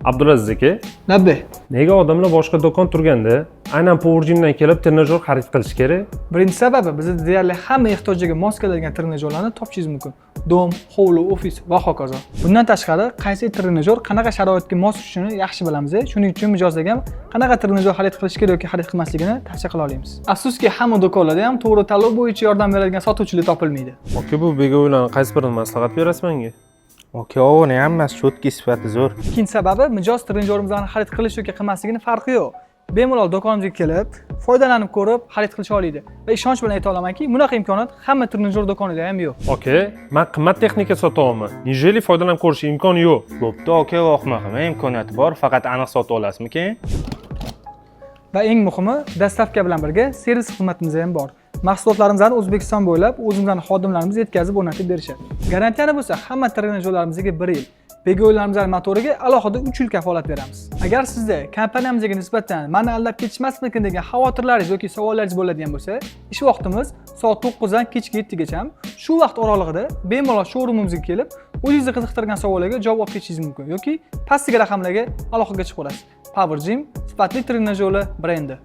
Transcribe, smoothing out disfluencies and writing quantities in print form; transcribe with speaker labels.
Speaker 1: Abdulaziz aka,
Speaker 2: Labbay.
Speaker 1: Nega odamlar boshqa do'kon turganda aynan Power Gymdan kelib trenajyor xarid qilish kerak?
Speaker 2: Birinchi sababi, bizda deyarli hamma ehtiyojiga mos keladigan trenajyorlarni topishingiz mumkin. Дом, hovli, ofis va hokazo. Bundan tashqari, qaysi trenajyor qanaqa sharoitga mos tushishini yaxshi bilamiz. Shuning uchun mijozlarga ham qanaqa trenajyor xarid qilish kerak yoki xarid qilmasligini tavsiya qila olamiz. Afsuski, hamma do'konlarda ham to'g'ri tanlov bo'yicha yordam beradigan sotuvchilar topilmaydi.
Speaker 1: Aka, bu беговой larni qaysi birini maslahat berasiz menga?
Speaker 3: Aka, ovuni hammasi чёткий, sifati zo'r.
Speaker 2: Ikkinchi sababi, mijoz trenajyorimizni xarid qilish yoki qilmasligini farqi yo'q. Bemalol do'konimizga kelib, foydalanib ko'rib, xarid qilisha oladi. Va ishonch bilan ayta olamanki, bunaqa imkoniyat hamma trenajyor do'konida ham yo'q.
Speaker 1: Aka, man qimmat texnika sotyapman. Неужели foydalanib ko'rish imkoni yo'q?
Speaker 3: Bo'pti, aka, vohma qilma, imkoniyati bor, faqat aniq sotib olasizmi keyin?
Speaker 2: Va eng muhimi, доставка bilan birga servis xizmatimiz ham bor. Mahsulotlarimizni O'zbekiston bo'ylab o'zimizning xodimlarimiz yetkazib o'rnatib berishadi. Garantiyani bo'lsa hamma trenajyorlarimizga 1 yil, беговой larimizning motoriga alohida 3 yil kafolat beramiz. Agar sizda kompaniyamizga nisbatan mani aldab ketishmasmikin degan xavotirlaringiz yoki savollaringiz bo'ladigan bo'lsa, ish vaqtimiz soat 9 dan kechki 7 gacha. Shu vaqt oralig'ida bemalol showroomimizga kelib, o'zingizni qiziqtirgan savollarga javob olib ketishingiz mumkin yoki pastdagi raqamlarga aloqaga chiqib olasiz. Power Gym sifatli trenajyorlar brendi.